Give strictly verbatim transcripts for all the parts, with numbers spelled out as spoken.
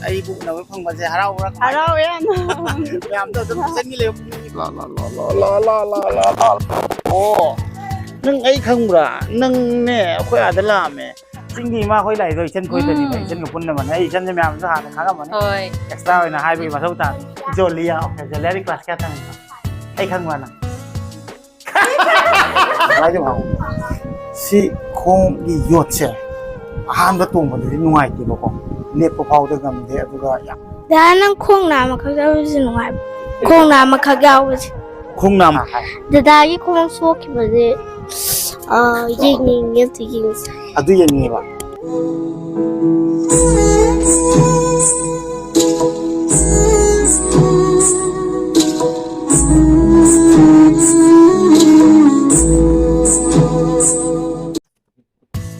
ꯑꯩꯕꯨ ꯎꯅꯕ ꯐꯪꯕꯁꯦ ꯍꯔꯥꯎꯕ꯭ꯔꯥ? ꯍꯔꯥꯎꯋꯦ ꯌꯥꯝꯅ꯫ ꯃꯌꯥꯝꯗꯣ ꯑꯗꯨꯝ ꯆꯪꯒꯤ ꯂꯩꯕ ꯄꯨꯛꯅꯤꯡ ꯂꯥ, ꯂꯥ, ꯂꯥ, ꯂꯥ, ꯂꯥ, ꯂꯥ, ꯂꯥ, ꯂꯥ, ꯂꯥ꯫ ꯑꯣ, ꯅꯪ ꯑꯩ ꯈꯪꯕ꯭ꯔꯥ? ꯅꯪꯅꯦ ꯑꯩꯈꯣꯏ ꯑꯥꯗ ꯂꯥꯛꯑꯝꯃꯦ꯫ ꯆꯤꯡꯒꯤ ꯏꯃꯥ ꯍꯣꯏ ꯂꯥꯛꯏꯗꯣ ꯏꯆꯟ ꯈꯣꯏꯗꯅꯤꯕ꯫ ꯎꯝ꯫ ꯏꯆꯟꯒ ꯄꯨꯟꯅ ꯃꯥꯟꯅꯩ꯫ ꯑꯩ ꯏꯆꯟꯁꯦ ꯃꯌꯥꯝꯁꯨ ꯍꯥꯟꯅ ꯈꯪꯉꯝꯃꯅꯤ꯫ ꯍꯣꯏ꯫ ꯑꯦꯛꯁꯇ꯭ꯔꯥ ꯑꯣꯏꯅ ꯍꯥꯏꯕꯒꯤ ꯃꯊꯧ ꯇꯥꯗꯦ꯫ ꯖꯣꯂꯤꯌꯥ, ꯑꯣꯀꯦ, ꯖꯣꯂꯤꯌꯥꯗꯤ ꯀ꯭ꯂꯥꯁ ꯀꯌꯥ ꯇꯝꯃꯤꯕ? ꯑꯩ ꯈꯪꯕ꯭ꯔꯥ ꯅꯪ? ꯀꯃꯥꯏꯅ ꯇꯧꯕ? ꯁꯤ ꯈꯣꯡꯒꯤ ꯌꯣꯠꯁꯦ ꯑꯍꯥꯟꯕ ꯇꯣꯡꯕꯗꯗꯤ ꯅꯨꯡꯉꯥꯏꯇꯦꯕꯀꯣ, ꯂꯦꯞꯄ ꯐꯥꯎꯗ ꯉꯝꯗꯦ꯫ ꯑꯗꯨꯒ ꯌꯥꯝ ꯗꯥ, ꯅꯪ ꯈꯣꯡ ꯅꯥꯝꯃꯈꯛ ꯌꯥꯎꯕꯁꯦ ꯅꯨꯡꯉꯥꯏꯕ꯭ꯔꯣ? ꯈꯣꯡ ꯅꯥꯝꯃꯈꯛ ꯌꯥꯎꯕꯁꯦ꯫ ꯈꯣꯡ ꯅꯥꯝꯃ ꯍꯥꯏ꯫ ꯗꯗꯥꯒꯤ ꯈꯣꯡ ꯁꯣꯛꯈꯤꯕꯁꯦ, ꯑ, ꯌꯦꯡꯅꯤꯡꯉꯦ, ꯑꯗꯨ ꯌꯦꯡꯁꯦ꯫ ꯑꯗꯨ ꯌꯦꯡꯅꯤꯡꯉꯦꯕ꯫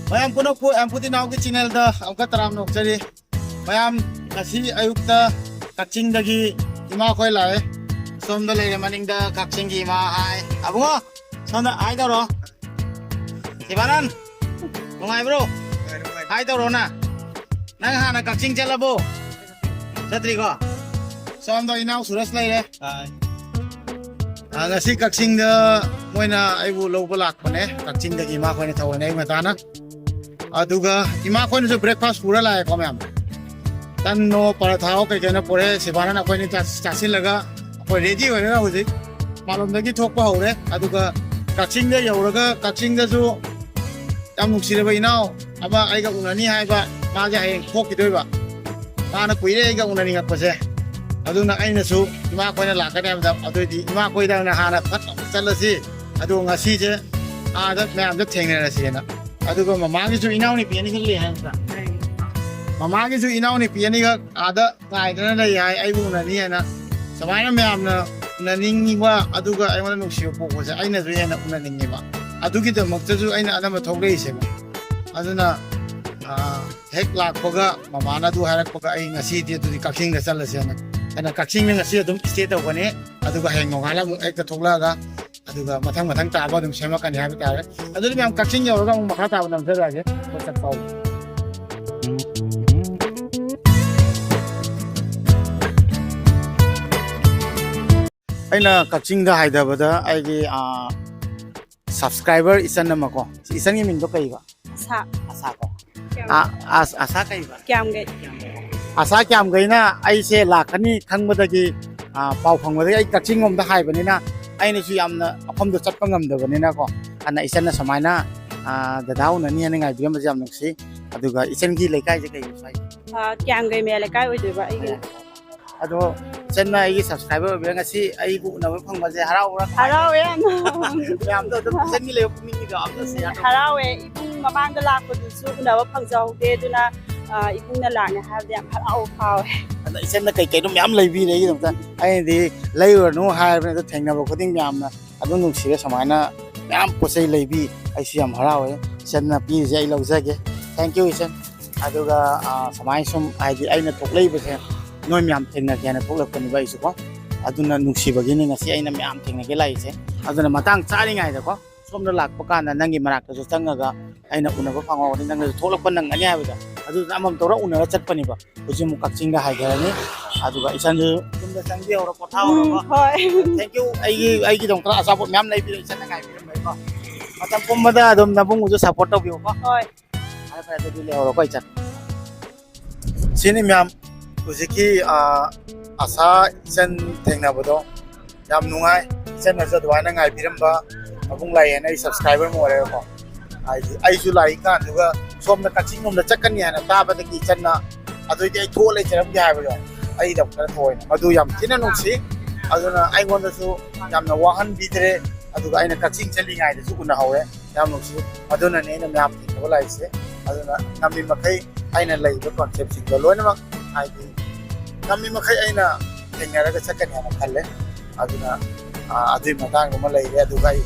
ꯃꯌꯥꯝ ꯄꯨꯝꯅꯃꯛꯄꯨ ꯑꯦꯝꯄꯨꯇꯤ ꯅꯥꯎꯒꯤ ꯆꯦꯅꯦꯜꯗ ꯑꯃꯨꯛꯀ ꯇꯔꯥꯝꯅ ꯑꯣꯛꯆꯔꯤ꯫ ꯃꯌꯥꯝ, ꯉꯁꯤ ꯑꯌꯨꯛꯇ ꯀꯛꯆꯤꯡꯗꯒꯤ ꯏꯃꯥꯈꯣꯏ ꯂꯥꯛꯑꯦ꯫ ꯁꯣꯝꯗ ꯂꯩꯔꯦ ꯃꯅꯤꯡꯗ ꯀꯛꯆꯤꯡꯒꯤ ꯏꯃꯥ꯫ ꯍꯥꯏ ꯑꯕꯨꯡꯉꯣ, ꯁꯣꯝꯗ ꯍꯥꯏ ꯇꯧꯔꯣ꯫ ꯁꯤꯕꯥꯅꯟ, ꯅꯨꯡꯉꯥꯏꯕ꯭ꯔꯣ? ꯍꯥꯏ ꯇꯧꯔꯣꯅ꯫ ꯅꯪ ꯍꯥꯟꯅ ꯀꯛꯆꯤꯡ ꯆꯠꯂꯕꯣ? ꯆꯠꯇ꯭ꯔꯤꯀꯣ? ꯁꯣꯝꯗ ꯏꯅꯥꯎ ꯁꯨꯔꯁ ꯂꯩꯔꯦ꯫ ꯑ, ꯉꯁꯤ ꯀꯛꯆꯤꯡꯗ ꯃꯣꯏꯅ ꯑꯩꯕꯨ ꯂꯧꯕ ꯂꯥꯛꯄꯅꯦ꯫ ꯀꯛꯆꯤꯡꯗꯒꯤ ꯏꯃꯥꯈꯣꯏꯅ ꯊꯧꯍꯟꯅꯩ ꯃꯇꯥꯅ꯫ ꯑꯗꯨꯒ ꯏꯃꯥꯈꯣꯏꯅꯁꯨ ꯕ꯭ꯔꯦꯛꯐꯥꯁ ꯄꯨꯔ ꯂꯥꯛꯑꯦꯀꯣ ꯃꯌꯥꯝ꯫ ꯇꯟꯅꯣ, ꯄꯔꯥꯊꯥꯑꯣ, ꯀꯩ ꯀꯩꯅꯣ ꯄꯨꯔꯛꯑꯦ꯫ ꯁꯤꯕꯥꯅꯟ ꯑꯩꯈꯣꯏꯅꯤ ꯆꯥ-, ꯆꯥꯁꯤꯜꯂꯒ ꯑꯩꯈꯣꯏ ꯔꯦꯗꯤ ꯑꯣꯏꯔꯒ ꯍꯧꯖꯤꯛ ꯃꯄꯥꯟꯂꯣꯝꯗꯒꯤ ꯊꯣꯛꯄ ꯍꯧꯔꯦ꯫ ꯑꯗꯨꯒ ꯀꯛꯆꯤꯡꯗ ꯌꯧꯔꯒ ꯀꯛꯆꯤꯡꯗꯁꯨ ꯌꯥꯝ ꯅꯨꯡꯁꯤꯔꯕ ꯏꯅꯥꯎ ꯑꯃ ꯑꯩꯒ ꯎꯅꯅꯤ ꯍꯥꯏꯕ, ꯃꯥꯁꯦ ꯍꯌꯦꯡ ꯊꯣꯛꯈꯤꯗꯣꯏꯕ꯫ ꯃꯥꯅ ꯀꯨꯏꯔꯦ ꯑꯩꯒ ꯎꯅꯅꯤꯡꯉꯛꯄꯁꯦ꯫ ꯑꯗꯨꯅ ꯑꯩꯅꯁꯨ ꯏꯃꯥꯈꯣꯏꯅ ꯂꯥꯛꯀꯅꯤ ꯍꯥꯏꯕꯗ, ꯑꯗꯨꯑꯣꯏꯗꯤ ꯏꯃꯥꯈꯣꯏꯗ ꯑꯣꯏꯅ ꯍꯥꯟꯅ ꯐꯠ ꯑꯃꯨꯛ ꯆꯠꯂꯁꯤ꯫ ꯑꯗꯨꯒ ꯉꯁꯤꯁꯦ ꯑꯥꯗ ꯃꯌꯥꯝꯗ ꯊꯦꯡꯅꯔꯁꯦꯅ꯫ ꯑꯗꯨꯒ ꯃꯃꯥꯒꯤꯁꯨ ꯏꯅꯥꯎꯅꯨꯄꯤ ꯑꯅꯤꯈꯛ ꯂꯩ ꯍꯥꯏꯕꯗ, ꯃꯃꯥꯒꯤꯁꯨ ꯏꯅꯥꯎꯅꯨꯄꯤ ꯑꯅꯤꯈꯛ ꯑꯥꯗ ꯉꯥꯏꯗꯅ ꯂꯩ ꯍꯥꯏ, ꯑꯩꯕꯨ ꯎꯅꯅꯤ ꯍꯥꯏꯅ꯫ ꯁꯨꯃꯥꯏꯅ ꯃꯌꯥꯝꯅ ꯎꯅꯅꯤꯡꯕ, ꯑꯗꯨꯒ ꯑꯩꯉꯣꯟꯗ ꯅꯨꯡꯁꯤꯕ ꯄꯣꯛꯄꯁꯦ ꯑꯩꯅꯁꯨ ꯍꯦꯟꯅ ꯎꯅꯅꯤꯡꯉꯦꯕ꯫ ꯑꯗꯨꯒꯤꯗꯃꯛꯇꯁꯨ ꯑꯩꯅ ꯑꯅꯝꯕ ꯊꯣꯛꯂꯛꯏꯁꯦꯕ꯫ ꯑꯗꯨꯅ, ꯑꯥ, ꯍꯦꯛ ꯂꯥꯛꯄꯒ ꯃꯃꯥꯅ ꯑꯗꯨ ꯍꯥꯏꯔꯛꯄꯒ ꯑꯩ ꯉꯁꯤꯗꯤ ꯑꯗꯨꯗꯤ ꯀꯛꯆꯤꯡꯗ ꯆꯠꯂꯁꯦꯅ꯫ ꯑꯩꯅ ꯀꯛꯆꯤꯡꯗ ꯉꯁꯤ ꯑꯗꯨꯝ ꯁ꯭ꯇꯦ ꯇꯧꯒꯅꯤ, ꯑꯗꯨꯒ ꯍꯌꯦꯡ ꯅꯣꯡꯉꯥꯜꯂ ꯑꯃꯨꯛ ꯍꯦꯛꯇ ꯊꯣꯛꯂꯛꯑꯒ ꯑꯗꯨꯒ ꯃꯊꯪ ꯃꯊꯪ ꯇꯥꯕ ꯑꯗꯨꯝ ꯁꯦꯝꯃꯛꯀꯅꯤ ꯍꯥꯏꯕ ꯇꯥꯔꯦ꯫ ꯑꯗꯨꯗꯤ ꯃꯌꯥꯝ ꯀꯛꯆꯤꯡ ꯌꯧꯔꯒ ꯑꯃꯨꯛ ꯃꯈꯥ ꯇꯥꯕ ꯅꯝꯖꯔꯛꯑꯒꯦ꯫ ꯑꯩꯈꯣꯏ ꯆꯠꯄ ꯍꯧꯔꯁꯤ꯫ ꯑꯩꯅ ꯀꯛꯆꯤꯡꯗ ꯍꯥꯏꯊꯕꯗ ꯑꯩꯒꯤ ꯁꯕꯁꯀ꯭ꯔꯥꯏꯕꯔ ꯏꯆꯟ ꯑꯃ ꯀꯣ, ꯏꯆꯟꯒꯤ ꯃꯤꯡꯗꯣ ꯀꯩꯕ? ꯑꯁꯥ ꯑꯁꯥ ꯀꯣ? ꯀꯌꯥꯝ ꯑ- ꯑꯁ- ꯑꯁꯥ ꯀꯩꯕ? ꯀꯌꯥꯝꯒꯩ ꯑꯁꯥ ꯀꯌꯥꯝꯒꯩꯅ ꯑꯩꯁꯦ ꯂꯥꯛꯀꯅꯤ ꯈꯪꯕꯗꯒꯤ, ꯑ, ꯄꯥꯎ ꯐꯪꯕꯗꯒꯤ ꯑꯩ ꯀꯛꯆꯤꯡ ꯂꯣꯝꯗ ꯍꯥꯏꯕꯅꯤꯅ, ꯑꯩꯅꯁꯨ ꯌꯥꯝꯅ ꯃꯐꯝꯗꯣ ꯆꯠꯄ ꯉꯝꯗꯕꯅꯤꯅꯀꯣ, ꯑꯗꯨꯅ ꯏꯆꯟꯅ ꯁꯨꯃꯥꯏꯅ, ꯑ, ꯗꯗꯥ ꯎꯅꯅꯤ ꯍꯥꯏꯅ ꯉꯥꯏꯕꯤꯔꯝꯕꯁꯦ ꯌꯥꯝ ꯅꯨꯡꯁꯤ꯫ ꯑꯗꯨꯒ ꯏꯆꯟꯒꯤ ꯂꯩꯀꯥꯏꯁꯦ ꯀꯩ ꯁ꯭ꯋꯥꯏ? ꯑ, ꯀꯌꯥꯝꯒꯩ ꯃꯌꯥꯏ ꯂꯩꯀꯥꯏ ꯑꯣꯏꯗꯣꯏꯕ ꯑꯩꯒꯤ꯫ ꯑꯗꯣ ꯏꯆꯟꯅ ꯑꯩꯒꯤ ꯁꯕꯁꯀ꯭ꯔꯥꯏꯕꯔ ꯑꯣꯏꯕꯤꯔ ꯉꯁꯤ ꯑꯩꯕꯨ ꯎꯅꯕ ꯐꯪꯕꯁꯦ ꯍꯔꯥꯎꯕ꯭ꯔꯥ? ꯍꯔꯥꯎꯋꯦ ꯌꯥꯝꯅ꯫ ꯃꯌꯥꯝꯗꯣ ꯑꯗꯨꯝ ꯏꯆꯟꯒꯤ ꯂꯩꯕ ꯄꯨꯛꯅꯤꯡꯒꯤꯗꯣ ꯑꯝꯇ share ꯇꯧꯕꯤꯌꯨ꯫ ꯍꯔꯥꯎꯋꯦ꯫ ꯏꯕꯨꯡ ꯃꯃꯥꯡꯗ ꯂꯥꯛꯄꯗꯨꯁꯨ ꯎꯅꯕ ꯐꯪꯖꯍꯧꯗꯦ, ꯑꯗꯨꯅ ꯑ, ꯏꯕꯨꯡꯅ ꯂꯥꯛꯅꯤ ꯍꯥꯏꯕꯗ ꯌꯥꯝ ꯍꯔꯥꯎꯕ ꯐꯥꯎꯋꯦ꯫ ꯑꯗ ꯏꯆꯟꯅ ꯀꯩ ꯀꯩꯅꯣ ꯃꯌꯥꯝ ꯂꯩꯕꯤꯔꯦ ꯑꯩꯒꯤꯗꯃꯛꯇ꯫ ꯑꯩꯅꯗꯤ ꯂꯩꯔꯨꯔꯅꯨ ꯍꯥꯏꯔꯕꯅꯤ, ꯑꯗꯣ ꯊꯦꯡꯅꯕ ꯈꯨꯗꯤꯡ ꯃꯌꯥꯝꯅ ꯑꯗꯨꯝ ꯅꯨꯡꯁꯤꯔꯦ꯫ ꯁꯨꯃꯥꯏꯅ ꯃꯌꯥꯝ ꯄꯣꯠ ꯆꯩ ꯂꯩꯕꯤ, ꯑꯩꯁꯨ ꯌꯥꯝ ꯍꯔꯥꯎꯋꯦ꯫ ꯏꯆꯟꯅ ꯄꯤꯔꯤꯁꯦ ꯑꯩ ꯂꯧꯖꯒꯦ꯫ Thank you ꯏꯆꯟ꯫ ꯑꯗꯨꯒ, ꯑ, ꯁꯨꯃꯥꯏꯅ ꯁꯨꯝ ꯍꯥꯏꯗꯤ ꯑꯩꯅ ꯊꯣꯛꯂꯛꯏꯕꯁꯦ ꯅꯣꯏ ꯃꯌꯥꯝ ꯊꯦꯡꯅꯒꯦ ꯍꯥꯏꯅ ꯊꯣꯛꯂꯛꯄꯅꯦꯕ ꯑꯩꯁꯨꯀꯣ꯫ ꯑꯗꯨꯅ ꯅꯨꯡꯁꯤꯕꯒꯤꯅꯤ ꯉꯁꯤ ꯑꯩꯅ ꯃꯌꯥꯝ ꯊꯦꯡꯅꯒꯦ ꯂꯥꯛꯏꯁꯦ꯫ ꯑꯗꯨꯅ ꯃꯇꯥꯡ ꯆꯥꯔꯤꯉꯩꯗꯀꯣ, ꯁꯣꯝꯗ ꯂꯥꯛꯄ ꯀꯥꯟꯗ ꯅꯪꯒꯤ ꯃꯅꯥꯛꯇꯁꯨ ꯆꯪꯉꯒ ꯑꯩꯅ ꯎꯅꯕ ꯐꯪꯍꯧꯔꯅꯤ, ꯅꯪꯅꯁꯨ ꯊꯣꯛꯂꯛꯄ ꯅꯪꯒꯅꯤ ꯍꯥꯏꯕꯗꯣ꯫ ꯑꯗꯨꯗꯨꯅ ꯑꯃꯃꯝ ꯇꯧꯔ ꯎꯅꯔ ꯆꯠꯄꯅꯦꯕ꯫ ꯍꯧꯖꯤꯛ ꯑꯃꯨꯛ ꯀꯛꯆꯤꯡꯗ ꯍꯥꯏꯊꯔꯅꯤ꯫ ꯑꯗꯨꯒ ꯏꯆꯟꯁꯨ ꯌꯨꯝꯗ ꯆꯪꯕꯤꯍꯧꯔꯣ, ꯎꯝ, ꯄꯣꯊꯥꯍꯧꯔꯣꯀꯣ꯫ ꯍꯣꯏ꯫ Thank you꯫ ꯑꯩꯒꯤ ꯑꯩꯒꯤꯗꯃꯛꯇ ꯑꯆꯥꯄꯣꯠ ꯃꯌꯥꯝ ꯂꯩꯕꯤꯔꯦ, ꯏꯆꯟꯅ ꯉꯥꯏꯕꯤꯔꯝꯕꯩꯀꯣ꯫ ꯃꯇꯝ ꯄꯨꯝꯕꯗ ꯑꯗꯨꯝ ꯅꯕꯨꯡꯕꯨꯁꯨ support ꯇꯧꯕꯤꯌꯨꯀꯣ꯫ ꯍꯣꯏ꯫ ꯐꯔꯦ ꯐꯔꯦ, ꯑꯗꯨꯗꯤ ꯂꯩꯍꯧꯔꯣꯀꯣ ꯏꯆꯟ꯫ ꯁꯤꯅꯤ ꯃꯌꯥꯝ, ꯍꯧꯖꯤꯛꯀꯤ, ꯑ, ꯑꯁꯥ ꯏꯆꯟ ꯊꯦꯡꯅꯕꯗꯣ ꯌꯥꯝ ꯅꯨꯡꯉꯥꯏ꯫ ꯏꯆꯟꯅꯁꯨ ꯑꯗꯨꯃꯥꯏꯅ ꯉꯥꯏꯕꯤꯔꯝꯕ, ꯃꯕꯨꯡ ꯂꯥꯛꯑꯦꯅ ꯑꯩ subscriber ꯑꯃ ꯑꯣꯏꯔꯦꯀꯣ꯫ ꯍꯥꯏꯗꯤ ꯑꯩꯁꯨ ꯂꯥꯛꯏꯀꯥꯟꯗꯨꯒ ꯁꯣꯝꯗ ꯀꯛꯆꯤꯡ ꯂꯣꯝꯗ ꯆꯠꯀꯅꯤ ꯍꯥꯏꯅ ꯇꯥꯕꯗꯒꯤ ꯏꯆꯟꯅ ꯑꯗꯨꯏꯗꯤ ꯑꯩ ꯊꯣꯛꯑ ꯂꯩꯖꯔꯝꯒꯦ ꯍꯥꯏꯕꯗꯣ ꯑꯩꯗꯃꯛꯇ ꯊꯑꯣꯏꯅ ꯃꯗꯨ ꯌꯥꯝ ꯊꯤꯅ ꯅꯨꯡꯁꯤ꯫ ꯑꯗꯨꯅ ꯑꯩꯉꯣꯟꯗꯁꯨ ꯌꯥꯝꯅ ꯋꯥꯍꯟꯕꯤꯗ꯭ꯔꯦ꯫ ꯑꯗꯨꯒ ꯑꯩꯅ ꯀꯛꯆꯤꯡ ꯆꯠꯂꯤꯉꯩꯗꯁꯨ ꯎꯅꯍꯧꯋꯦ꯫ ꯌꯥꯝ ꯅꯨꯡꯁꯤ꯫ ꯑꯗꯨꯅꯅꯦ ꯑꯩꯅ ꯃꯌꯥꯝ ꯊꯦꯡꯅꯕ ꯂꯥꯛꯏꯁꯦ꯫ ꯑꯗꯨꯅ ꯉꯝꯃꯤ ꯃꯈꯩ ꯑꯩꯅ ꯂꯩꯔꯤꯕ concept ꯁꯤꯡꯗꯣ ꯂꯣꯏꯅꯃꯛ ꯍꯥꯏꯗꯤ ꯉꯝꯃꯤ ꯃꯈꯩ ꯑꯩꯅ ꯊꯦꯡꯅꯔꯒ ꯆꯠꯀꯅꯤ ꯍꯥꯏꯅ ꯈꯜꯂꯦ꯫ ꯑꯗꯨꯅ, ꯑ, ꯑꯗꯨꯒꯤ ꯃꯇꯥꯡꯗꯨꯃ ꯂꯩꯔꯦ꯫ ꯑꯗꯨꯒ ꯑꯩ,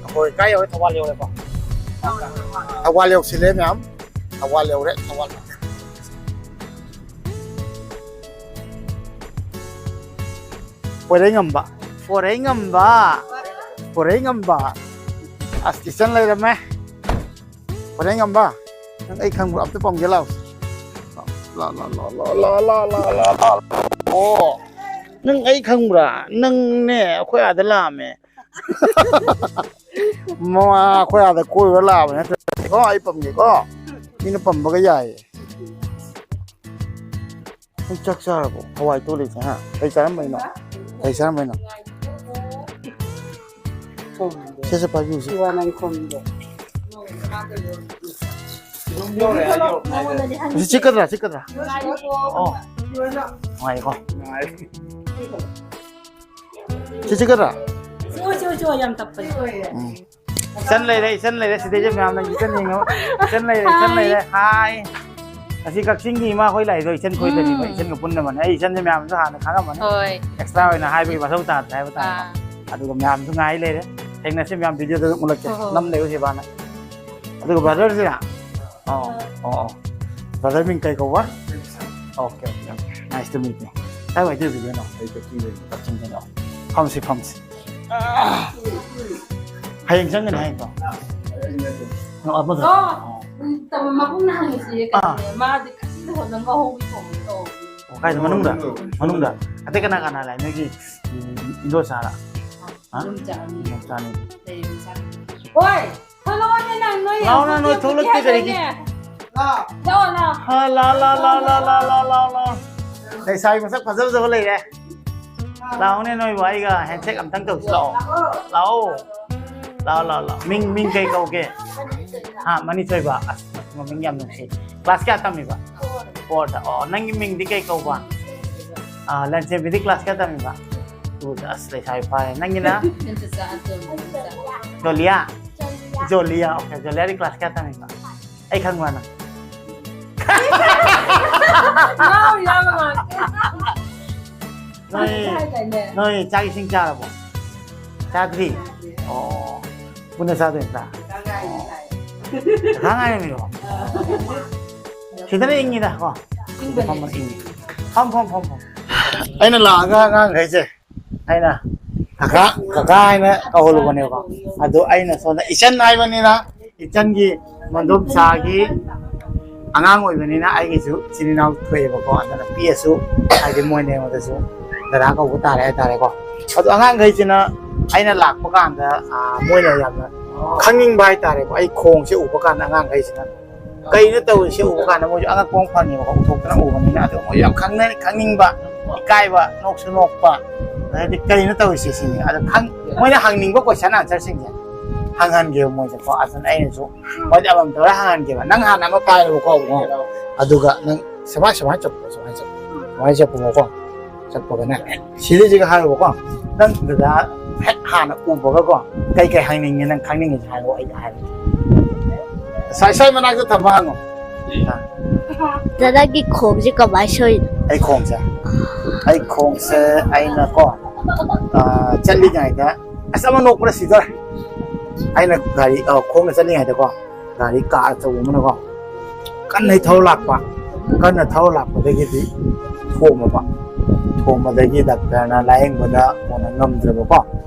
ꯑꯩꯈꯣꯏ ꯀꯥꯏ ꯌꯧꯔꯦ? ꯊꯧꯕꯥꯜ ꯌꯧꯔꯦꯀꯣ? ꯊꯧꯕꯥꯜ ꯌꯧꯁꯤꯜꯂꯦ ꯃꯌꯥꯝ꯫ ꯊꯧꯕꯥꯜ ꯌꯧꯔꯦ, ꯊꯧꯕꯥꯜ꯫ ꯄꯣꯏꯔꯩꯉꯝꯕ, ꯄꯣꯏꯔꯩꯉꯝꯕ, ꯄꯣꯏꯔꯩꯉꯝꯕ꯫ ꯑꯁ, ꯏꯆꯟ ꯂꯩꯔꯝꯃꯦ꯫ ꯄꯣꯏꯔꯩꯉꯝꯕ, ꯅꯪ ꯑꯩ ꯈꯪꯕ꯭ꯔꯣ? ꯑꯝꯇ ꯄꯝꯒꯦ ꯂꯥꯎ꯫ ꯂꯥ, ꯂꯥ, ꯂꯥ, ꯂꯥ, ꯂꯥ, ꯂꯥ, ꯂꯥ, ꯂꯥ, ꯂꯥ꯫ ꯑꯣ꯫ ꯅꯪ ꯑꯩ ꯈꯪꯕ꯭ꯔꯥ? ꯅꯪꯅꯦ ꯑꯩꯈꯣꯏ ꯑꯥꯗ ꯂꯥꯛꯑꯝꯃꯦ꯫ ꯃꯃꯥ ꯑꯩꯈꯣꯏ ꯑꯥꯗ ꯀꯣꯏꯕ ꯂꯥꯛꯑꯕ ꯅꯠꯇ꯭ꯔꯣ? ꯑꯩ ꯄꯝꯒꯦꯀꯣ꯫ ꯃꯤꯅ ꯄꯝꯕꯒ ꯌꯥꯏꯌꯦ꯫ ꯅꯪ ꯆꯥꯛ ꯆꯥꯔꯕꯣ? ꯍꯋꯥꯏ ꯇꯣꯂꯤꯁꯦ ꯍꯥ? ꯀꯩ ꯆꯥꯔꯝꯕꯩꯅꯣ? ꯀꯩ ꯆꯥꯔꯝꯕꯩꯅꯣ? ꯁꯦ ꯁꯦ ꯄꯥꯏꯕꯤꯌꯨꯁꯦ꯫ ꯁꯤ ꯆꯤꯛꯀꯗ꯭ꯔꯥ? ꯆꯤꯛꯀꯗ꯭ꯔꯥ? ꯑꯣ꯫ ꯅꯨꯡꯉꯥꯏꯀꯣ꯫ ꯁꯤ ꯆꯤꯛꯀꯗ꯭ꯔꯥ? ꯆꯣ, ꯆꯣ, ꯆꯣ, ꯌꯥꯝ ꯇꯞꯄꯅꯦ꯫ ꯎꯝ꯫ ꯏꯆꯟ ꯂꯩꯔꯦ, ꯏꯆꯟ ꯂꯩꯔꯦ꯫ ꯁꯤꯗꯩꯁꯦ ꯃꯌꯥꯝꯅ ꯏꯆꯟ ꯌꯦꯡꯉꯣ꯫ ꯏꯆꯟ ꯂꯩꯔꯦ, ꯏꯆꯟ ꯂꯩꯔꯦ꯫ ꯍꯥꯏ꯫ ꯑꯁꯤ ꯀꯛꯆꯤꯡꯒꯤ ꯏꯃꯥ ꯍꯣꯏ ꯂꯥꯛꯏꯗꯣ ꯏꯆꯟ ꯈꯣꯏꯗꯅꯤꯕ꯫ ꯎꯝ꯫ ꯏꯆꯟꯒ ꯄꯨꯟꯅ ꯃꯥꯟꯅꯩ꯫ ꯑꯩ ꯏꯆꯟꯁꯦ ꯃꯌꯥꯝꯁꯨ ꯍꯥꯟꯅ ꯈꯪꯉꯝꯃꯅꯤ꯫ ꯍꯣꯏ꯫ ꯑꯦꯛꯁꯇ꯭ꯔꯥ ꯑꯣꯏꯅ ꯍꯥꯏꯕꯒꯤ ꯃꯊꯧ ꯇꯥꯗ꯭ꯔꯦ ꯍꯥꯏꯕ ꯇꯥꯔꯦ꯫ ꯑꯥ꯫ ꯑꯗꯨꯒ ꯃꯌꯥꯝꯁꯨ ꯉꯥꯏ ꯂꯩꯔꯦ꯫ ꯊꯦꯡꯅꯁꯤ ꯃꯌꯥꯝ ꯚꯤꯗꯤꯑꯣꯗ ꯎꯠꯂꯛꯀꯦ꯫ ꯍꯣꯏ, ꯍꯣꯏ, ꯍꯣꯏ꯫ ꯅꯝ ꯂꯩꯌꯨ ꯁꯤꯕꯥꯅ꯫ ꯑꯗꯨꯒ ꯕ꯭ꯔꯗꯔꯁꯤꯅ? ꯑꯣ, ꯑꯣ, ꯑꯣ꯫ ꯕ꯭ꯔꯗꯔ ꯃꯤꯡ ꯀꯩ ꯀꯧꯕ? Okay, okay, okay. Nice to meet you꯫ ꯀꯥꯏ ꯋꯥꯏꯗ ꯑꯣꯏꯕꯤꯗꯣꯏꯅꯣ? ꯑꯩ ꯀꯛꯆꯤꯡꯗꯩꯅꯦ꯫ ꯐꯝꯁꯤ, ꯐꯝꯁꯤ꯫ ꯑꯥ꯫ ꯍꯌꯦꯡ ꯆꯪꯒꯅꯤ ꯍꯥꯏꯗꯣ? ꯑꯣ, ꯑꯃꯗ꯫ ꯑꯣ, ꯑꯣ꯫ ꯎꯝ, ꯇꯝ-, ꯃꯕꯨꯡꯅ ꯍꯪꯉꯤꯁꯤ ꯑꯥ꯫ ꯀꯩꯅꯣꯅꯦ, ꯃꯥꯗꯤ ꯀꯛꯆꯤꯡꯗ ꯍꯣꯠꯅꯕ ꯍꯧꯕꯤ ꯊꯣꯡꯕ ꯇꯧꯕꯅꯦ꯫ ꯑꯣ, ꯀꯥꯏꯗ? ꯃꯅꯨꯡꯗ? ꯃꯅꯨꯡꯗ꯫ ꯃꯅꯨꯡꯗ꯫ ꯑꯇꯩ ꯀꯅꯥ ꯀꯅꯥ ꯂꯥꯛꯏ? ꯅꯣꯏꯒꯤ, ꯎꯝ, ꯏꯟꯗꯣꯆꯥꯔꯥ? ꯍꯥ? ꯏꯟꯗꯣꯆꯥ ꯑꯅꯤ꯫ ꯏꯟꯗꯣꯆꯥ ꯑꯅꯤ꯫ ꯂꯩꯔꯤꯕ ꯏꯆꯥ꯫ ꯍꯣꯏ! ꯊꯣꯛꯂꯛꯑꯣꯅꯦ ꯅꯪ, ꯅꯣꯏ ꯂꯥꯛꯑꯣꯅꯦ, ꯅꯣꯏ ꯊꯣꯛꯂꯛꯇꯦ ꯀꯔꯤꯒꯤ? ꯍꯥꯏꯗꯥꯏꯅꯦ? ꯂꯥꯛꯑꯣ, ꯂꯥꯛꯑꯣ꯫ ꯍꯥ, ꯂꯥ, ꯂꯥ, ꯂꯥ꯫ ꯂꯩꯁꯥꯕꯤ ꯃꯁꯛ ꯐꯖ ꯐꯖꯕ ꯂꯩꯔꯦ꯫ ꯂꯥꯛꯑꯣꯅꯦ ꯅꯣꯏꯕꯨ, ꯑꯩꯒ handshake ꯑꯝꯇꯪ ꯇꯧꯁꯤ ꯂꯥꯛꯑꯣ꯫ ꯂꯥꯛꯑꯣ꯫ ꯂꯥꯛꯑꯣ, ꯂꯥꯛꯑꯣ, ꯂꯥꯛꯑꯣ꯫ ꯃꯤꯡ, ꯃꯤꯡ ꯀꯩ ꯀꯧꯒꯦ? ꯍꯥ, ꯃꯅꯤꯊꯣꯏꯕ꯫ ꯑꯁ, ꯃꯃꯤꯡ ꯌꯥꯝ ꯅꯨꯡꯁꯤ꯫ Class ꯀꯌꯥ ꯇꯝꯃꯤꯕ? Fourꯗ꯫ ꯑꯣ, ꯅꯪꯒꯤ ꯃꯤꯡꯗꯤ ꯀꯩ ꯀꯧꯕ? ꯑꯥ, ꯂꯟꯆꯦꯟꯕꯤꯗꯤ class ꯀꯌꯥ ꯇꯝꯃꯤꯕ? Twoꯗ꯫ ꯑꯁ, ꯂꯩꯁꯥꯕꯤ ꯐꯥꯔꯦ꯫ ꯅꯪꯒꯤꯅ? ꯏꯆꯟ ꯆꯆꯥ ꯑꯇꯣꯝꯕꯤ ꯃꯆꯥ꯫ ꯖꯣꯂꯤꯌꯥ? ꯖꯣꯂꯤꯌꯥ, okay꯫ ꯖꯣꯂꯤꯌꯥꯗꯤ class ꯀꯌꯥ ꯇꯝꯃꯤꯕ? ꯑꯩ ꯈꯪꯕ꯭ꯔꯥ ꯅꯪ? ꯉꯥꯎꯔꯤꯔꯕ ꯉꯥꯛꯇ? ꯅꯣꯏ, ꯍꯥꯏꯗꯥꯏꯅꯦ? ꯅꯣꯏ ꯆꯥꯛ ꯏꯁꯤꯡ ꯆꯥꯔꯕꯣ? ꯆꯥꯗ꯭ꯔꯤ? ꯑꯣ, ꯄꯨꯟꯅ ꯆꯥꯗꯣꯏ ꯅꯠꯇ꯭ꯔꯥ? ꯆꯥꯛ ꯉꯥꯏꯔꯤꯔꯣ? ꯁꯤꯗꯅ ꯏꯪꯉꯤꯗ, ꯀꯣ? ꯏꯪꯕꯅꯦ꯫ ꯐꯝꯕꯅ ꯏꯪꯉꯤ꯫ ꯐꯝ, ꯐꯝ, ꯐꯝ, ꯐꯝ꯫ ꯑꯩꯅ ꯂꯥꯛꯑꯒ ꯑꯉꯥꯡꯈꯩꯁꯦ ꯑꯩꯅ ꯀꯀꯥ, ꯀꯀꯥ ꯍꯥꯏꯅ ꯀꯧꯍꯜꯂꯨꯕꯅꯦꯕ꯫ ꯑꯗꯣ ꯑꯩꯅ ꯁꯣꯝꯗ ꯏꯆꯟ ꯍꯥꯏꯕꯅꯤꯅ, ꯏꯆꯟꯒꯤ ꯃꯗꯣꯝꯆꯥꯒꯤ ꯑꯉꯥꯡ ꯑꯣꯏꯕꯅꯤꯅ ꯑꯩꯒꯤꯁꯨ ꯏꯆꯤꯟ ꯏꯅꯥꯎ ꯊꯣꯛꯑꯦꯕꯀꯣ꯫ ꯑꯗꯨꯅ ꯄꯤꯛꯑꯁꯨ, ꯍꯥꯏꯗꯤ, ꯃꯣꯏꯅ ꯑꯩꯉꯣꯟꯗꯁꯨ ꯗꯗꯥ ꯀꯧꯕ ꯇꯥꯔꯦ ꯍꯥꯏꯇꯥꯔꯦꯀꯣ꯫ ꯑꯗꯣ ꯑꯉꯥꯡꯈꯩꯁꯤꯅ ꯑꯩꯅ ꯂꯥꯛꯄ ꯀꯥꯟꯗ, ꯑ, ꯃꯣꯏꯅ ꯌꯥꯝꯅ ꯈꯪꯅꯤꯡꯕ ꯍꯥꯏꯇꯥꯔꯦꯀꯣ꯫ ꯑꯩ ꯈꯣꯡꯁꯦ ꯎꯕ ꯀꯥꯟꯗ ꯑꯉꯥꯡꯈꯩꯁꯤꯅ ꯀꯩꯅꯣ ꯇꯧꯔꯤꯁꯦ ꯎꯕ ꯀꯥꯟꯗ ꯃꯣꯏꯁꯨ ꯑꯉꯛꯄ ꯑꯃ ꯐꯪꯉꯦꯕꯀꯣ, ꯎꯊꯣꯛꯇꯅ ꯎꯕꯅꯤꯅ꯫ ꯑꯗꯣ ꯃꯣꯏꯁꯨ ꯌꯥꯝ ꯈꯪꯅ-, ꯈꯪꯅꯤꯡꯕ, ꯏꯀꯥꯏꯕ, ꯅꯣꯛꯁꯨ ꯅꯣꯛꯄ, ꯑꯗꯩꯗꯤ ꯀꯩꯅꯣ ꯇꯧꯔꯤꯁꯦ ꯁꯤꯅꯤ꯫ ꯑꯗꯣ ꯈꯪ-, ꯃꯣꯏꯅ ꯍꯪꯅꯤꯡꯕ question answerꯁꯤꯡꯁꯦ ꯍꯪꯍꯟꯒꯦꯕ ꯃꯣꯏꯗꯀꯣ꯫ ꯑꯗꯨꯅ ꯑꯩꯅꯁꯨ ꯃꯣꯏꯗ ꯑꯃꯃꯝ ꯇꯧꯔ ꯍꯪꯍꯟꯒꯦꯕ꯫ ꯅꯪ ꯍꯥꯟꯅ ꯑꯃ ꯄꯥꯏꯔꯣꯕꯀꯣ, ꯏꯕꯨꯡꯉꯣ꯫ ꯑꯗꯨꯒ ꯅꯪ ꯁꯨꯃꯥꯏ, ꯁꯨꯃꯥꯏꯅ ꯆꯠꯄ, ꯁꯨꯃꯥꯏꯅ ꯆꯠꯄ, ꯁꯨꯃꯥꯏꯅ ꯆꯠꯄꯀꯣ꯫ ꯆꯠꯄꯒꯅꯦ, ꯁꯤꯗꯩꯁꯤꯒ ꯍꯥꯏꯌꯣꯕꯀꯣ꯫ ꯅꯪ ꯗꯗꯥ ꯍꯦꯛ ꯍꯥꯟꯅ ꯎꯕꯒꯀꯣ, ꯀꯩ ꯀꯩ ꯍꯪꯅꯤꯡꯉꯦ, ꯅꯪ ꯈꯪꯅꯤꯡꯉꯤꯁꯦ ꯍꯥꯏꯔꯛꯑꯣ, ꯑꯩ ꯍꯥꯏꯔꯒꯦ꯫ ꯁ꯭ꯋꯥꯏ, ꯁ꯭ꯋꯥꯏ ꯃꯅꯥꯛꯇ ꯊꯝꯕ ꯍꯪꯉꯣ꯫ ꯑꯥ꯫ ꯗꯗꯥꯒꯤ ꯈꯣꯡꯁꯦ ꯀꯃꯥꯏ ꯁꯣꯛꯏꯅꯣ? ꯑꯩ ꯈꯣꯡꯁꯦ, ꯑꯩ ꯈꯣꯡꯁꯦ ꯑꯩꯅꯀꯣ, ꯑꯥ, ꯆꯠꯂꯤꯉꯩꯗ, ꯑꯁ, ꯑꯃ ꯅꯣꯛꯄꯗ ꯁꯤꯗꯣꯔꯦ꯫ ꯑꯩꯅ ꯒꯥꯔꯤ, ꯑ, ꯈꯣꯡꯅ ꯆꯠꯂꯤꯉꯩꯗꯀꯣ, ꯒꯥꯔꯤ, car ꯑꯆꯧꯕ ꯑꯃꯅꯀꯣ ꯀꯟꯅ ꯊꯧꯔ ꯂꯥꯛꯄ, ꯀꯟꯅ ꯊꯧꯔ ꯂꯥꯛꯄꯗꯒꯤꯗꯤ ꯊꯣꯝꯃꯕ, ꯊꯣꯝꯕꯗꯒꯤ doctorꯅ ꯂꯥꯌꯦꯡꯕꯗ ꯀꯣꯟꯅ ꯉꯝꯗ꯭ꯔꯕꯀꯣ꯫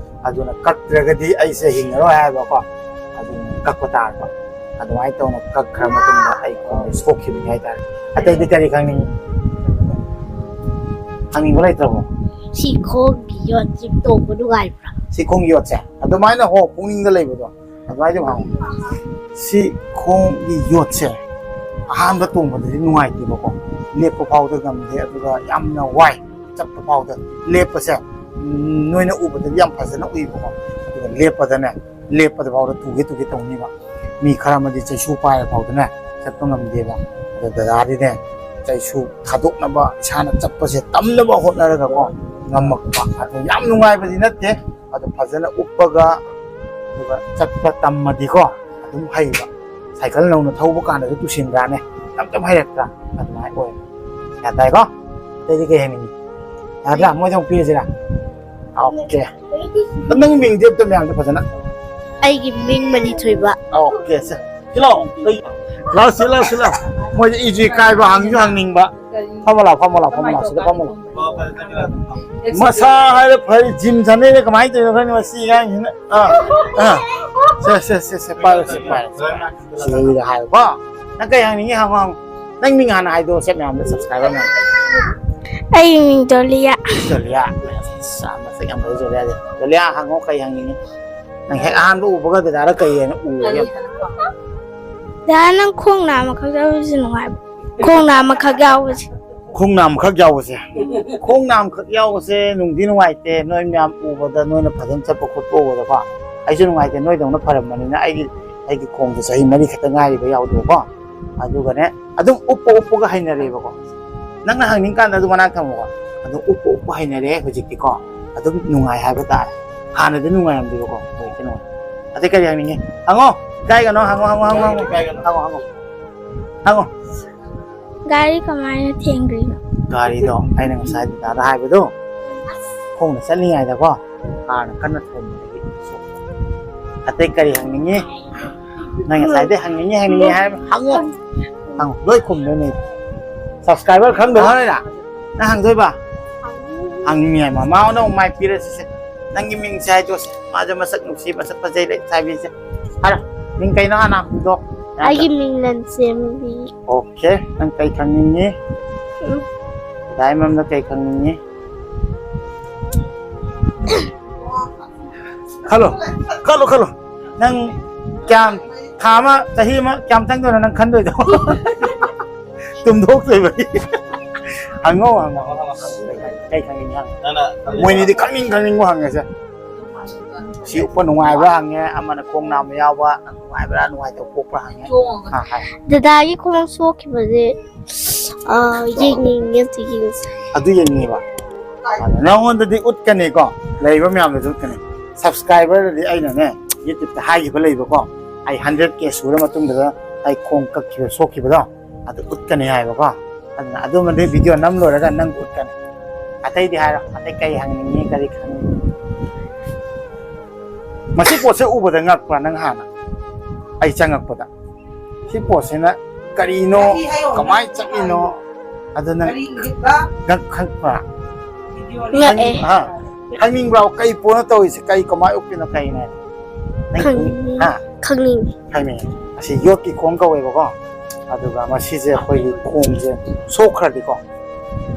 ꯑꯗꯨꯅ ꯀꯛꯇ꯭ꯔꯒꯗꯤ ꯑꯩꯁꯦ ꯍꯤꯡꯉꯔꯣꯏ ꯍꯥꯏꯕꯀꯣ꯫ ꯑꯗꯨꯅ ꯀꯛꯄ ꯇꯥꯔꯕ꯫ ꯑꯗꯨꯃꯥꯏꯅ ꯇꯧꯅ ꯀꯛꯈ꯭ꯔ ꯃꯇꯨꯡꯗ ꯑꯩ ꯈꯣꯡꯁꯦ ꯁꯣꯛꯈꯤꯕꯅꯤ ꯍꯥꯏꯇꯥꯔꯦ꯫ ꯑꯇꯩꯗꯤ ꯀꯔꯤ ꯈꯪꯅꯤꯡꯉꯤ? ꯈꯪꯅꯤꯡꯕ ꯂꯩꯇ꯭ꯔꯕꯣ? ꯁꯤ ꯈꯣꯡꯒꯤ ꯌꯣꯠꯁꯤ ꯇꯣꯡꯕ ꯅꯨꯡꯉꯥꯏꯕ꯭ꯔꯥ? ꯁꯤ ꯈꯣꯡꯒꯤ ꯌꯣꯠꯁꯦ ꯑꯗꯨꯃꯥꯏꯅ, ꯍꯣ, ꯄꯨꯛꯅꯤꯡꯗ ꯂꯩꯕꯗꯣ, ꯑꯗꯨꯃꯥꯏꯅ ꯑꯗꯨꯝ ꯍꯪꯉꯨ꯫ ꯁꯤ ꯈꯣꯡꯒꯤ ꯌꯣꯠꯁꯦ ꯑꯍꯥꯟꯕ ꯇꯣꯡꯕꯗꯗꯤ ꯅꯨꯡꯉꯥꯏꯇꯦꯕꯀꯣ, ꯂꯦꯞꯄ ꯐꯥꯎꯗ ꯉꯝꯗꯦ, ꯑꯗꯨꯒ ꯌꯥꯝꯅ ꯋꯥꯏ, ꯆꯠꯄ ꯐꯥꯎꯗ꯫ ꯂꯦꯞꯄꯁꯦ, ꯎꯝ, ꯅꯣꯏꯅ ꯎꯕꯗꯗꯤ ꯌꯥꯝ ꯐꯖꯅ ꯎꯏꯕꯀꯣ, ꯑꯗꯨꯒ ꯂꯦꯞꯄꯗꯅꯦ, ꯂꯦꯞꯄꯗ ꯐꯥꯎꯗ ꯇꯨꯒꯦ ꯇꯨꯒꯦ ꯇꯧꯅꯤꯕ꯫ ꯃꯤ ꯈꯔ ꯑꯃꯗꯤ ꯆꯩꯁꯨ ꯄꯥꯏꯔ ꯐꯥꯎꯗꯅꯦ ꯆꯠꯄ ꯉꯝꯗꯦꯕ꯫ ꯑꯗꯣ ꯗꯗꯥꯗꯤꯅꯦ, ꯆꯩꯁꯨ ꯊꯥꯗꯣꯛꯅꯕ, ꯏꯁꯥꯅ ꯆꯠꯄꯁꯦ ꯇꯝꯅꯕ ꯍꯣꯠꯅꯔꯒꯀꯣ ꯉꯝꯃꯛꯄ꯫ ꯑꯗꯣ ꯌꯥꯝ ꯅꯨꯡꯉꯥꯏꯕꯗꯤ ꯅꯠꯇꯦ, ꯑꯗꯣ ꯐꯖꯅ ꯎꯞꯄꯒ, ꯑꯗꯨꯒ ꯆꯠꯄ ꯇꯝꯃꯗꯤꯀꯣ ꯑꯗꯨꯝ ꯍꯩꯕ꯫ ꯁꯥꯏꯀꯜ ꯅꯧꯅ ꯊꯧꯕ ꯀꯥꯟꯗꯁꯨ ꯇꯨꯁꯤꯟꯗ꯭ꯔꯥꯅꯦ, ꯇꯞ ꯇꯞ ꯍꯩꯔꯛꯇ꯭ꯔꯥ? ꯑꯗꯨꯃꯥꯏꯅ ꯑꯣꯏ꯫ ꯒ꯭ꯌꯥꯟ ꯇꯥꯏꯀꯣ? ꯑꯇꯩꯗꯤ ꯀꯩ ꯍꯥꯏꯅꯤꯡꯉꯤ? ꯌꯥꯗ꯭ꯔꯥ? ꯃꯣꯏꯗ ꯑꯃꯨꯛ ꯄꯤꯔꯁꯤꯔꯥ? ꯑꯣꯀꯦ꯫ ꯅꯪ ꯃꯤꯡꯗꯤ ꯑꯝꯇ ꯃꯌꯥꯝꯗ ꯐꯖꯅ꯫ ꯑꯩꯒꯤ ꯃꯤꯡ ꯃꯅꯤꯊꯣꯏꯕ꯫ ꯑꯣꯀꯦ, ꯁꯦ꯫ ꯁꯤ ꯂꯥꯛꯑꯣ꯫ ꯂꯥꯛꯑꯣ, ꯁꯤ ꯂꯥꯛꯑꯣ, ꯁꯤ ꯂꯥꯛꯑꯣ꯫ ꯃꯣꯏꯗ ꯏꯁꯨ ꯏꯀꯥꯏꯕ, ꯍꯪꯁꯨ ꯍꯪꯅꯤꯡꯕ꯫ ꯐꯝꯃꯣ ꯂꯥꯛꯑꯣ, ꯐꯝꯃꯣ ꯂꯥꯛꯑꯣ, ꯐꯝꯃꯣ ꯂꯥꯛꯑꯣ, ꯁꯤꯗ ꯐꯝꯃꯣ ꯂꯥꯛꯑꯣ꯫ ꯃꯁꯥ ꯍꯥꯏꯔ ꯐꯔꯤ, gym ꯁꯥꯟꯅꯩꯔ ꯀꯃꯥꯏꯅ ꯇꯧꯔꯤꯅꯣ ꯈꯪꯗꯦ ꯃꯁꯤ ꯑꯉꯥꯡꯁꯤꯅ꯫ ꯑꯥ, ꯑꯥ꯫ ꯁꯦ, ꯁꯦ, ꯁꯦ, ꯁꯦ, ꯄꯥꯏꯔꯣ, ꯁꯦ, ꯄꯥꯏꯔꯣ, ꯁꯦ, ꯄꯥꯏꯔꯣ꯫ ꯁꯤꯗꯩꯗ ꯍꯥꯏꯌꯨꯀꯣ꯫ ꯅꯪ ꯀꯩ ꯍꯪꯅꯤꯡꯉꯤ ꯍꯪꯉꯣ, ꯍꯪꯉꯣ꯫ ꯅꯪ ꯃꯤꯡ ꯍꯥꯟꯅ ꯍꯥꯏꯗꯣꯛꯑꯣ, ꯁꯦ, ꯃꯌꯥꯝꯗ, subscriber ꯃꯌꯥꯝꯗ꯫ ꯑꯩ ꯃꯤꯡ ꯖꯣꯂꯤꯌꯥ꯫ ꯖꯣꯂꯤꯌꯥ꯫ ꯑꯁ, ꯃꯁꯛ ꯌꯥꯝ ꯐꯖꯩ ꯖꯣꯂꯤꯌꯥꯁꯦ꯫ ꯖꯣꯂꯤꯌꯥ, ꯍꯪꯉꯣ, ꯀꯩ ꯍꯪꯅꯤꯡꯉꯤ? ꯅꯪ ꯍꯦꯛ ꯑꯍꯥꯟꯕ ꯎꯕꯒ ꯗꯗꯥꯗ ꯀꯩ ꯍꯥꯏꯅ ꯎꯒꯦ? ꯗꯗꯥ, ꯅꯪ ꯈꯣꯡ ꯅꯥꯝꯃꯈꯛ ꯌꯥꯎꯕꯁꯦ ꯅꯨꯡꯉꯥꯏꯕ꯭ꯔꯣ? ꯈꯣꯡ ꯅꯥꯝꯃꯈꯛ ꯌꯥꯎꯕꯁꯦ꯫ ꯈꯣꯡ ꯅꯥꯝꯃꯈꯛ ꯌꯥꯎꯕꯁꯦ? ꯈꯣꯡ ꯅꯥꯝꯃꯈꯛ ꯌꯥꯎꯕꯁꯦ ꯅꯨꯡꯗꯤ ꯅꯨꯡꯉꯥꯏꯇꯦ꯫ ꯅꯣꯏ ꯃꯌꯥꯝ ꯎꯕꯗ, ꯅꯣꯏꯅ ꯐꯖꯅ ꯆꯠꯄ ꯈꯣꯠꯄ ꯎꯕꯗꯀꯣ, ꯑꯩꯁꯨ ꯅꯨꯡꯉꯥꯏꯇꯦ꯫ ꯅꯣꯏꯗꯧꯅ ꯐꯔꯝꯕꯅꯤꯅ ꯑꯩꯒꯤ, ꯑꯩꯒꯤ ꯈꯣꯡꯁꯦ ꯆꯍꯤ ꯃꯔꯤ ꯈꯛꯇ ꯉꯥꯏꯔꯤꯕ ꯌꯥꯎꯗꯕꯀꯣ꯫ ꯑꯗꯨꯒꯅꯦ, ꯑꯗꯨꯝ ꯎꯞꯄ ꯎꯞꯄꯒ ꯍꯩꯅꯔꯦꯕꯀꯣ꯫ ꯅꯪꯅ ꯍꯪꯅꯤꯡꯀꯥꯟꯗ ꯑꯗꯨꯝ ꯃꯅꯥꯛ ꯊꯝꯃꯨꯀꯣ꯫ ꯑꯗꯨꯝ ꯎꯞꯄ ꯎꯞꯄ ꯍꯩꯅꯔꯦ ꯍꯧꯖꯤꯛꯇꯤꯀꯣ꯫ ꯑꯗꯨꯝ ꯅꯨꯡꯉꯥꯏ ꯍꯥꯏꯕ ꯇꯥꯔꯦ꯫ ꯍꯥꯟꯅꯗꯤ ꯅꯨꯡꯉꯥꯏꯔꯝꯗꯦꯕꯀꯣ, ꯍꯧꯖꯤꯛꯇꯤ ꯅꯨꯡꯉꯥꯏ꯫ ꯑꯇꯩ ꯀꯔꯤ ꯍꯪꯅꯤꯡꯉꯤ? ꯍꯪꯉꯣ꯫ ꯏꯀꯥꯏꯒꯅꯣ, ꯍꯪꯉꯣ, ꯍꯪꯉꯣ, ꯍꯪꯉꯣ, ꯍꯪꯉꯣ꯫ ꯍꯪꯉꯣ, ꯍꯪꯉꯣ꯫ ꯍꯪꯉꯣ꯫ ꯒꯥꯔꯤ ꯀꯃꯥꯏꯅ ꯊꯦꯡꯗꯣꯏꯅꯣ? ꯒꯥꯔꯤꯗꯣ ꯑꯩꯅ ꯉꯁꯥꯏ ꯗꯗꯥꯗ ꯍꯥꯏꯕꯗꯣ, ꯈꯣꯡꯅ ꯆꯠꯂꯤꯉꯩꯗꯀꯣ, ꯀꯥꯔꯅ ꯀꯟꯅ ꯊꯣꯝꯕꯗꯒꯤ ꯁꯣꯛꯄ꯫ ꯑꯇꯩ ꯀꯔꯤ ꯍꯪꯅꯤꯡꯉꯤ? ꯅꯪ ꯉꯁꯥꯏꯗꯩ ꯍꯪꯅꯤꯡꯉꯤ, ꯍꯪꯅꯤꯡꯉꯤ ꯍꯥꯏꯔ ꯍꯪꯉꯣ꯫ ꯍꯪꯉꯣ, ꯂꯣꯏ ꯈꯨꯝꯗꯣꯏꯅꯦ꯫ Subscriber ꯈꯪꯗꯕ ꯍꯣꯏꯅ? ꯅꯪ ꯍꯪꯗꯣꯏꯕ? ꯍꯪꯅꯤꯡꯉꯦ, ꯃꯃꯥ ꯍꯣꯏꯅ ꯑꯃꯨꯛ ꯃꯥꯏ ꯄꯤꯔꯁꯤꯁꯦ꯫ ꯅꯪꯒꯤ ꯃꯤꯡꯁꯦ ꯍꯥꯏꯗꯣꯁꯦ꯫ ꯃꯥꯁꯦ ꯃꯁꯛ ꯅꯨꯡꯁꯤ, ꯃꯁꯛ ꯐꯖꯩ, ꯂꯩꯁꯥꯕꯤꯁꯦ꯫ ꯍꯥꯏꯔꯣ, ꯃꯤꯡ ꯀꯩꯅꯣ ꯍꯥꯟꯅ ꯍꯪꯗꯣ꯫ ꯑꯩꯒꯤ ꯃꯤꯡ ꯂꯟꯆꯦꯝꯕꯤ꯫ Okay, ꯅꯪ ꯀꯩ ꯈꯪꯅꯤꯡꯉꯤ? ꯎꯝ꯫ ꯗꯥꯏꯃꯟꯗ ꯀꯩ ꯈꯪꯅꯤꯡꯉꯤ? ꯈꯜꯂꯣ, ꯈꯜꯂꯣ, ꯈꯜꯂꯣ꯫ ꯅꯪ ꯀꯌꯥꯝ, ꯊꯥ ꯑꯃ, ꯆꯍꯤ ꯑꯃ ꯀꯌꯥꯝ ꯆꯪꯗꯣꯏꯅꯣ ꯅꯪ ꯈꯟꯗꯣꯏꯗꯣ? ꯇꯨꯝꯊꯣꯛꯇꯣꯏꯕꯒꯤ꯫ ꯍꯪꯉꯣ, ꯍꯪꯉꯣ, ꯍꯪꯉꯣ, ꯍꯪꯉꯣ꯫ ꯀꯩ ꯈꯪꯅꯤꯡꯉꯤ ꯍꯪꯉꯣ꯫ ꯅꯪꯅ ꯈꯜꯂꯤꯗꯣ꯫ ꯃꯣꯏꯅꯤꯗꯤ ꯈꯪꯅꯤꯡ ꯈꯪꯅꯤꯡꯕ ꯍꯪꯉꯦꯁꯦ꯫ ꯁꯤ ꯎꯞꯄ ꯅꯨꯡꯉꯥꯏꯕ꯭ꯔꯥ ꯍꯪꯉꯦ, ꯑꯃꯅ ꯈꯣꯡ ꯅꯥꯝꯃ ꯌꯥꯎꯕ, ꯅꯨꯡꯉꯥꯏꯕ꯭ꯔꯥ ꯅꯨꯡꯉꯥꯏꯇꯕ ꯄꯣꯛꯄ꯭ꯔꯥ ꯍꯪꯉꯦ꯫ ꯇꯣꯡꯉꯒ꯫ ꯑꯥ, ꯍꯥꯏ꯫ ꯗꯗꯥꯒꯤ ꯈꯣꯡ ꯁꯣꯛꯈꯤꯕꯁꯦ, ꯑꯥ, ꯌꯦꯡꯅꯤꯡꯉꯦ, ꯑꯝꯇ ꯌꯦꯡꯁꯦ꯫ ꯑꯗꯨ ꯌꯦꯡꯅꯤꯡꯉꯦꯕ? ꯑꯗꯣ ꯅꯉꯣꯟꯗꯗꯤ ꯎꯠꯀꯅꯤꯀꯣ, ꯂꯩꯔꯤꯕ ꯃꯌꯥꯝꯗꯁꯨ ꯎꯠꯀꯅꯤ꯫ Subscriberꯗꯗꯤ ꯑꯩꯅꯅꯦ, YouTubeꯇ ꯍꯥꯏꯈꯤꯕ ꯂꯩꯕꯀꯣ, ꯑꯩ hundred K ꯁꯨꯔ ꯃꯇꯨꯡꯗ ꯑꯩ ꯈꯣꯡ ꯀꯛꯈꯤꯕ, ꯁꯣꯛꯈꯤꯕꯗꯣ, ꯑꯗꯨ ꯎꯠꯀꯅꯤ ꯍꯥꯏꯕꯀꯣ꯫ ꯑꯗꯨꯅ ꯑꯗꯨꯃꯗꯤ video ꯅꯝ ꯂꯣꯏꯔꯒ ꯅꯪ ꯎꯠꯀꯅꯤ꯫ ꯑꯇꯩꯗꯤ ꯍꯥꯏꯔꯣ, ꯑꯇꯩ ꯀꯔꯤ ꯍꯪꯅꯤꯡꯉꯤ, ꯀꯔꯤ ꯈꯪꯅꯤꯡꯉꯤ? ꯃꯁꯤ ꯄꯣꯠꯁꯦ ꯎꯕꯗ ꯉꯛꯄ꯭ꯔꯥ ꯅꯪ ꯍꯥꯟꯅ? ꯑꯩ ꯆꯪꯉꯛꯄꯗ꯫ ꯁꯤ ꯄꯣꯠꯁꯤꯅ ꯀꯔꯤꯅꯣ? ꯀꯔꯤ ꯍꯥꯏꯌꯣ? ꯀꯃꯥꯏ ꯆꯠꯂꯤꯅꯣ? ꯑꯗꯨ ꯅꯪ ꯀꯔꯤ ꯎꯠꯂꯤꯕ? ꯉꯛ-, ꯉꯛꯄ꯭ꯔꯥ? Video ꯉꯛꯑꯦ꯫ ꯍꯥ? ꯈꯪꯅꯤꯡꯕ꯭ꯔꯣ? ꯀꯩ ꯄꯣꯠꯅꯣ ꯇꯧꯔꯤꯁꯦ? ꯀꯩ ꯀꯃꯥꯏ ꯎꯞꯄꯤꯅꯣ? ꯀꯩꯅꯣ? ꯅꯪ ꯈꯪꯅꯤꯡꯉꯤ꯫ ꯍꯥ? ꯈꯪꯅꯤꯡꯉꯤ꯫ ꯈꯪꯅꯤꯡꯉꯤ꯫ ꯑꯁꯤ ꯌꯣꯠꯀꯤ ꯈꯣꯡ ꯀꯧꯋꯦꯕꯀꯣ꯫ ꯑꯗꯨꯒ ꯃꯁꯤꯁꯦ ꯑꯩꯈꯣꯏꯒꯤ ꯈꯣꯡꯁꯦ ꯁꯣꯛꯈ꯭ꯔꯗꯤꯀꯣ,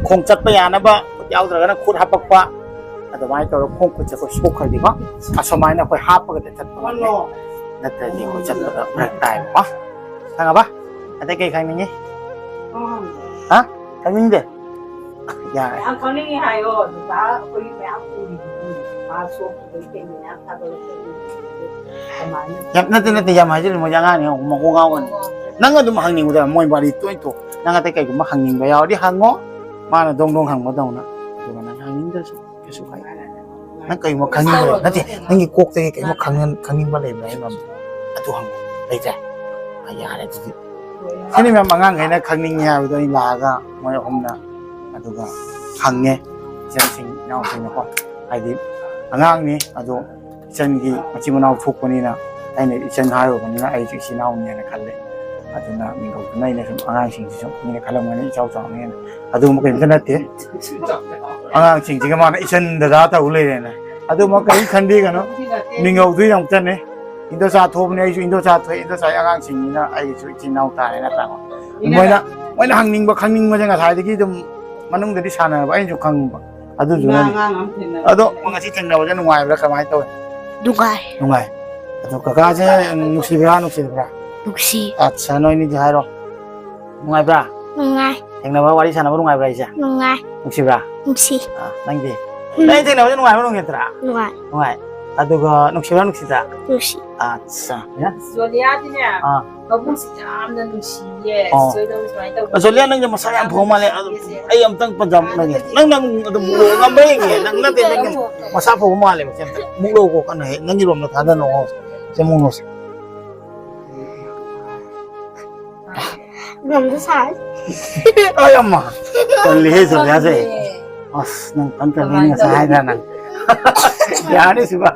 ꯈꯣꯡ ꯆꯠꯄ ꯌꯥꯅꯕ, ꯈꯨꯠ ꯌꯥꯎꯗ꯭ꯔꯒꯅ ꯈꯨꯠ ꯍꯥꯞꯄꯛꯄ, ꯑꯗꯨꯃꯥꯏꯅ ꯇꯧꯔꯒ ꯈꯣꯡ ꯈꯨꯠꯁꯦ ꯑꯩꯈꯣꯏ ꯁꯣꯛꯈ꯭ꯔꯗꯤꯀꯣ, ꯑꯁꯨꯃꯥꯏꯅ ꯑꯩꯈꯣꯏ ꯍꯥꯞꯄꯒꯗꯤ ꯆꯠꯄ ꯉꯝꯃꯦ꯫ ꯅꯠꯇ꯭ꯔꯗꯤ ꯑꯩꯈꯣꯏ ꯆꯠꯄꯗ ꯐꯔꯛ ꯇꯥꯏꯕꯀꯣ꯫ ꯈꯪꯉꯕ? ꯑꯇꯩ ꯀꯩ ꯈꯪꯅꯤꯡꯉꯤ? ꯍꯥ? ꯈꯪꯅꯤꯡꯗꯦ? ꯌꯥꯔꯦ꯫ ꯌꯥꯝ ꯈꯪꯅꯤꯡꯉꯤ ꯍꯥꯏꯌꯣ꯫ ꯗꯗꯥ ꯑꯩꯈꯣꯏ ꯃꯌꯥꯝ ꯎꯔꯤꯗꯨꯗꯤ꯫ ꯃꯥ ꯁꯣꯛꯈꯤꯕꯒꯤ ꯀꯩ ꯃꯌꯥꯝ ꯊꯥꯒꯠꯂꯛꯄ ꯎꯔꯤꯗꯨꯗꯤ꯫ ꯀꯃꯥꯏꯅ? ꯌꯥꯝ, ꯅꯠꯇꯦ, ꯅꯠꯇꯦ, ꯌꯥꯝ ꯍꯥꯏꯖꯤꯜꯂꯨ, ꯃꯣꯏ ꯑꯉꯥꯡꯅꯤ, ꯃꯀꯣꯛ ꯉꯥꯎꯒꯅꯤ꯫ ꯅꯪ ꯑꯗꯨꯝ ꯍꯪꯅꯤꯡꯕꯗ ꯃꯣꯏ ꯋꯥꯔꯤ ꯇꯣꯏ ꯇꯣ-, ꯅꯪ ꯑꯇꯩ ꯀꯩꯒꯨꯝꯕ ꯍꯪꯅꯤꯡꯕ ꯌꯥꯎꯔꯗꯤ ꯍꯪꯉꯣ꯫ ꯃꯥꯅ ꯗꯣꯡ ꯗꯣꯡ ꯍꯪꯕꯗꯧꯅ꯫ ꯑꯗꯨꯒ ꯅꯪ ꯍꯪꯅꯤꯡꯗ꯭ꯔꯁꯨ ꯀꯩꯁꯨ ꯀꯥꯏꯗꯦ꯫ ꯅꯪ ꯀꯩꯒꯨꯝꯕ ꯈꯪꯅꯤꯡꯕ ꯂꯩ-, ꯅꯠꯇꯦ, ꯅꯪꯒꯤ ꯀꯣꯛꯇꯒꯤ ꯀꯩꯒꯨꯝꯕ ꯈꯪꯅꯤꯡ-, ꯈꯪꯅꯤꯡꯕ ꯂꯩꯕ꯭ꯔꯥ ꯑꯩꯉꯣꯟꯗ? ꯑꯗꯨ ꯍꯪꯉꯣ꯫ ꯂꯩꯇ꯭ꯔꯦ? ꯑ, ꯌꯥꯔꯦ ꯑꯗꯨꯗꯤ꯫ ꯁꯤꯅꯤ ꯃꯌꯥꯝ ꯑꯉꯥꯡꯈꯩꯅ ꯈꯪꯅꯤꯡꯉꯤ ꯍꯥꯏꯕꯗꯣ ꯑꯩ ꯂꯥꯛꯑꯒ ꯃꯣꯏ ꯑꯍꯨꯝꯅ ꯑꯗꯨꯒ ꯍꯪꯉꯦ꯫ ꯏꯆꯟꯁꯤꯡ, ꯏꯅꯥꯎꯁꯤꯡꯅꯀꯣ꯫ ꯍꯥꯏꯗꯤ ꯑꯉꯥꯡꯅꯤ, ꯑꯗꯣ ꯏꯆꯟꯒꯤ ꯃꯆꯤꯟ ꯃꯅꯥꯎ ꯊꯣꯛꯄꯅꯤꯅ ꯑꯩꯅ ꯏꯆꯟ ꯍꯥꯏꯔꯨꯕꯅꯤꯅ ꯑꯩꯁꯨ ꯏꯆꯤꯟ ꯏꯅꯥꯎꯅꯦꯅ ꯈꯜꯂꯦ꯫ ꯑꯗꯨꯅ ꯃꯤꯡꯒꯧꯗꯨꯅ ꯑꯩꯅ ꯁꯨꯝ ꯑꯉꯥꯡꯁꯤꯡꯁꯤꯁꯨ ꯃꯤꯅ ꯈꯜꯂꯝꯒꯅꯤ ꯏꯆꯥꯎ ꯆꯥꯎꯅꯦꯅ꯫ ꯑꯗꯨꯒꯨꯝꯕ ꯀꯔꯤꯝꯇ ꯅꯠꯇꯦ꯫ ꯑꯉꯥꯡꯁꯤꯡꯁꯤꯒ ꯃꯥꯅ ꯏꯆꯟ ꯗꯗꯥ ꯇꯧ ꯂꯩꯔꯦꯅ꯫ ꯑꯗꯨꯒꯨꯝꯕ ꯀꯔꯤꯝ ꯈꯟꯕꯤꯒꯅꯨ꯫ ꯃꯤꯡꯒꯧꯗꯨ ꯌꯥꯝ ꯆꯟꯅꯩ꯫ ꯏꯟꯗꯣꯆꯥ ꯊꯣꯛꯑꯕꯅꯤ, ꯑꯩꯁꯨ ꯏꯟꯗꯣꯆꯥ ꯊꯣꯛꯑꯦ꯫ ꯏꯟꯗꯣꯆꯥꯒꯤ ꯑꯉꯥꯡꯁꯤꯡꯁꯤꯅ ꯑꯩꯒꯤꯁꯨ ꯏꯆꯤꯟ ꯏꯅꯥꯎ ꯇꯥꯔꯦ ꯅꯠꯇ꯭ꯔꯥꯀꯣ? ꯃꯣꯏꯅ, ꯃꯣꯏꯅ ꯍꯪꯅꯤꯡꯕ ꯈꯪꯅꯤꯡꯕꯁꯦ ꯉꯁꯥꯏꯗꯒꯤ ꯑꯗꯨꯝ ꯃꯅꯨꯡꯗꯗꯤ ꯁꯥꯟꯅꯔꯕ ꯑꯩꯅꯁꯨ ꯈꯪꯕ꯫ ꯑꯗꯨꯗꯨꯅꯅꯤ꯫ ꯏꯃꯥ ꯑꯉꯥꯡ ꯑꯃ ꯊꯦꯡꯅꯕ ꯑꯗꯣ ꯉꯁꯤ ꯊꯦꯡꯅꯕꯁꯦ ꯅꯨꯡꯉꯥꯏꯕ꯭ꯔꯥ? ꯀꯃꯥꯏꯅ ꯇꯧꯋꯤ? ꯅꯨꯡꯉꯥꯏ꯫ ꯅꯨꯡꯉꯥꯏ꯫ ꯑꯗꯣ ꯀꯀꯥꯁꯦ ꯅꯨꯡꯁꯤꯕ꯭ꯔꯥ, ꯅꯨꯡꯁꯤꯗꯕ꯭ꯔꯥ? ꯅꯨꯡꯁꯤ꯫ ꯑꯠꯁꯥ, ꯅꯣꯏꯅꯤꯗꯤ ꯍꯥꯏꯔꯣ꯫ ꯅꯨꯡꯉꯥꯏꯕ꯭ꯔꯥ? ꯅꯨꯡꯉꯥꯏ꯫ ꯊꯦꯡꯅꯕ ꯋꯥꯔꯤ ꯁꯥꯟꯅꯕ ꯅꯨꯡꯉꯥꯏꯕ꯭ꯔꯥ ꯑꯩꯁꯦ? ꯅꯨꯡꯉꯥꯏ꯫ ꯅꯨꯡꯁꯤꯕ꯭ꯔꯥ? ꯅꯨꯡꯁꯤ꯫ ꯑꯥ, ꯅꯪꯗꯤ? ꯎꯝ꯫ ꯅꯪ ꯊꯦꯡꯅꯕꯁꯦ ꯅꯨꯡꯉꯥꯏꯕ꯭ꯔꯥ ꯅꯨꯡꯉꯥꯏꯇ꯭ꯔꯥ? ꯅꯨꯡꯉꯥꯏ꯫ ꯅꯨꯡꯉꯥꯏ꯫ ꯑꯗꯨꯒ ꯅꯨꯡꯁꯤꯕ꯭ꯔꯥ ꯅꯨꯡꯁꯤꯗ꯭ꯔꯥ? ꯅꯨꯡꯁꯤ꯫ ꯑꯠꯁꯥ꯫ ꯖꯣꯅꯤꯌꯥꯗꯤꯅꯦ, ꯑꯥ꯫ ꯃꯕꯨꯡꯁꯤ ꯌꯥꯝꯅ ꯅꯨꯡꯁꯤꯌꯦ꯫ ꯑꯣ꯫ ꯁꯣꯏꯗꯧ ꯁꯨꯃꯥꯏꯅ ꯇꯧꯕ꯫ ꯑ, ꯖꯣꯂꯤꯌꯥ, ꯅꯪꯁꯦ ꯃꯁꯥ ꯌꯥꯝ ꯐꯕ ꯃꯥꯜꯂꯦ꯫ ꯑꯗꯨ ꯅꯨꯡꯁꯤꯌꯦ꯫ ꯑꯩ ꯑꯝꯇꯪ ꯄꯟꯖꯥꯕ ꯅꯪꯒꯦ꯫ ꯅꯪ, ꯅꯪ ꯑꯗꯨꯝ ꯉꯝꯕ꯭ꯔꯥ ꯌꯦꯡꯒꯦ꯫ ꯅꯪ ꯅꯠꯇꯦ, ꯅꯪꯒꯤ ꯃꯁꯥ ꯐꯕ ꯃꯥꯜꯂꯦꯕ꯫ ꯁꯦ ꯑꯝꯇ ꯃꯨꯛ ꯂꯧꯀꯣ ꯀꯟꯅ ꯍꯦꯛ꯫ ꯅꯪꯒꯤ ꯔꯣꯝꯗ ꯊꯥꯗꯅꯧ꯫ ꯁꯦ ꯃꯨꯛ ꯂꯧꯁꯦ꯫ ꯉꯝꯗ ꯁꯥꯏ꯫ ꯑꯩ ꯑꯃ꯫ ꯇꯜꯂꯤꯍꯦ, ꯖꯣꯂꯤꯌꯥꯁꯦ꯫ ꯑꯁ, ꯅꯪ ꯐꯟ ꯇꯜꯂꯤ ꯉꯁꯥꯏ ꯍꯥꯏꯗ꯭ꯔꯥ ꯅꯪ? ꯌꯥꯔꯅꯤ ꯁꯤꯕ꯫